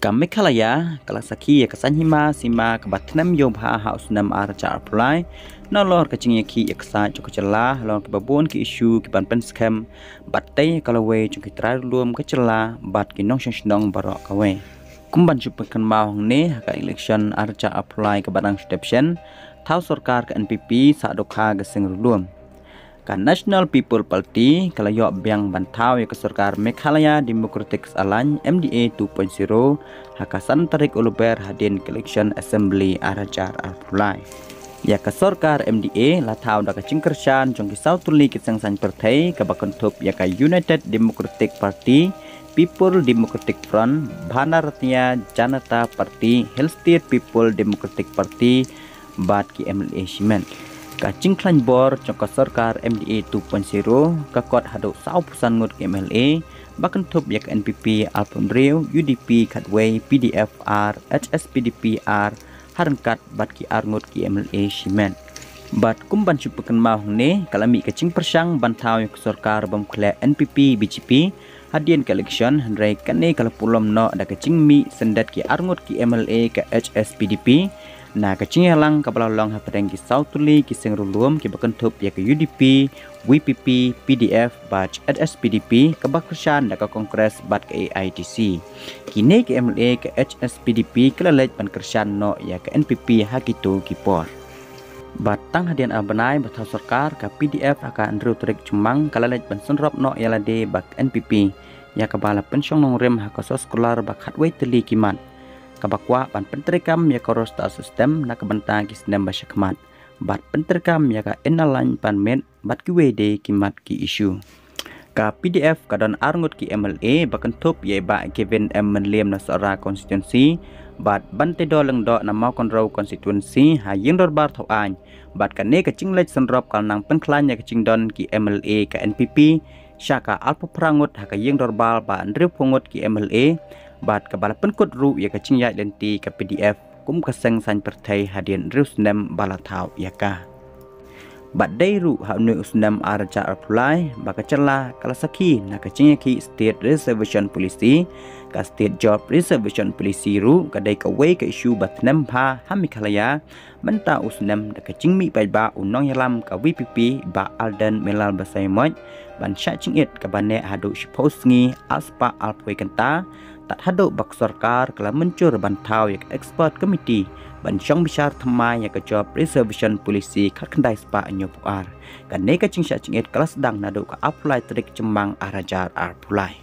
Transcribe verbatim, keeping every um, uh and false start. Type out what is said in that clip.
Ka Meghalaya ka la sakhi ïa ka saiñ hima sima kaba tnem ïew bha ha u snem ar hajar arphew lai nalor ka jingïakhih ïaksaid jong ka jylla halor kiba bun ki issue kiban pynskhem bad tei ka lawei jong ki trai riewlum ka jylla bad ki nongshong shnong baroh kawei. Kumban shu pynkynmaw hangne, ha ka election ar hajar arphew lai kaba dang shu dep shen, thaw sorkar ka N P P sah dohkha ka seng riewlum. Ka National People Party ka la ïoh biang ban thaw ïa ka sorkar Meghalaya Democratic Alliance, M D A two point zero, ha ka san tarik u Lber hadien ka election assembly ar hajar arphew lai. Ïa ka sorkar M D A la thaw da ka jingkyrshan jong ki saw tylli ki seng saiñ pyrthei kaba kynthup ïa ka United Democratic Party, People Democratic Front, Bharatiya Janata Party, Hill State People Democratic Party, bad ki M L A shimet. Ka jingkhlaiñ bor jong ka sorkar M D A two point zero ka kot haduh sawphew san ngut ki M L A, ba kynthup ïa ka N P P arphew hynriew, U D P khatwei, P D F ar, H S P D P ar, ha ryngkat bad ki ar ngut ki M L A shimet. Bad kumban shu pynkynmaw hangne, ka la mih ka jingpyrshang ban thaw ïa ka sorkar bym khleh N P P B J P hadien ka election, hynrei kane ka la pulom noh da ka jingmih syndet ki ar ngut ki M L A ka H S P D P na ka jingïalang kaba la long hapdeng ki saw tylli ki seng riewlum kiba kynthup ïa ka U D P, V P P, P D F bad H S P D P kaba kyrshan da ka Congress bad ka A I D C. Kine ki M L A ka H S P D P ka la leit ban kyrshan noh ïa ka N P P ha kito ki por. Bad tang hadien ar bnai ba thaw sorkar, ka P D F ha ka hynriew tarik Jymmang ka la leit ban synrop noh ïa lade bad ka N P P, ïa kaba la pynshong nongrim ha ka soskular ba khatwei tylli ki mat, kaba kwah ban pyntreikam ïa ka roster system na ka bynta ki snem ba shakhmat, bad pyntreikam ïa ka Inner Line Permit bad kiwei de ki mat ki issue. Ka P D F ka don ar ngut ki M L A ba kynthup ïa i Bah Gavin M Mylliem na Sohra constituency, bad Banteidor Lyngdoh na Mawkynrew constituency ha ïing dorbar thaw aiñ. Bad kane ka jingleit synrop ka la nang pynkhlaiñ ïa ka jingdon ki M L A ka N P P sha ka arphew phra ngut ha ka ïing dorbar ba hynriewphew ngut ki M L A, bad kaba la pynkut ruh ïa ka jingïaid lynti ka P D F kum ka seng saiñ pyrthei hadien hynriew snem ba la thaw ïa ka. Bad dei ruh ha une u snem ar hajar arphew lai ba ka jylla ka la sakhi na ka jingïakhih State Reservation Policy, ka State Job Reservation Policy ruh ka dei kawei ka issue ba tnem bha ha Meghalaya mynta u snem, da ka jingmih paidbah u nongïalam ka V P P Bah Ardent Miller Basaiawmoit ban shah jingit kaba neh haduh shiphew sngi arspah arphew kynta, tad haduh ba ka sorkar ka la mynjur ban thaw ïa ka expert committee ban shong bishar thymmai ïa ka Job Reservation Policy khatkhyndai spah hynñiewphew ar. Kane ka jingshah jingit ka la sdang naduh ka arphew lai tarik Jymmang ar hajar arphew lai.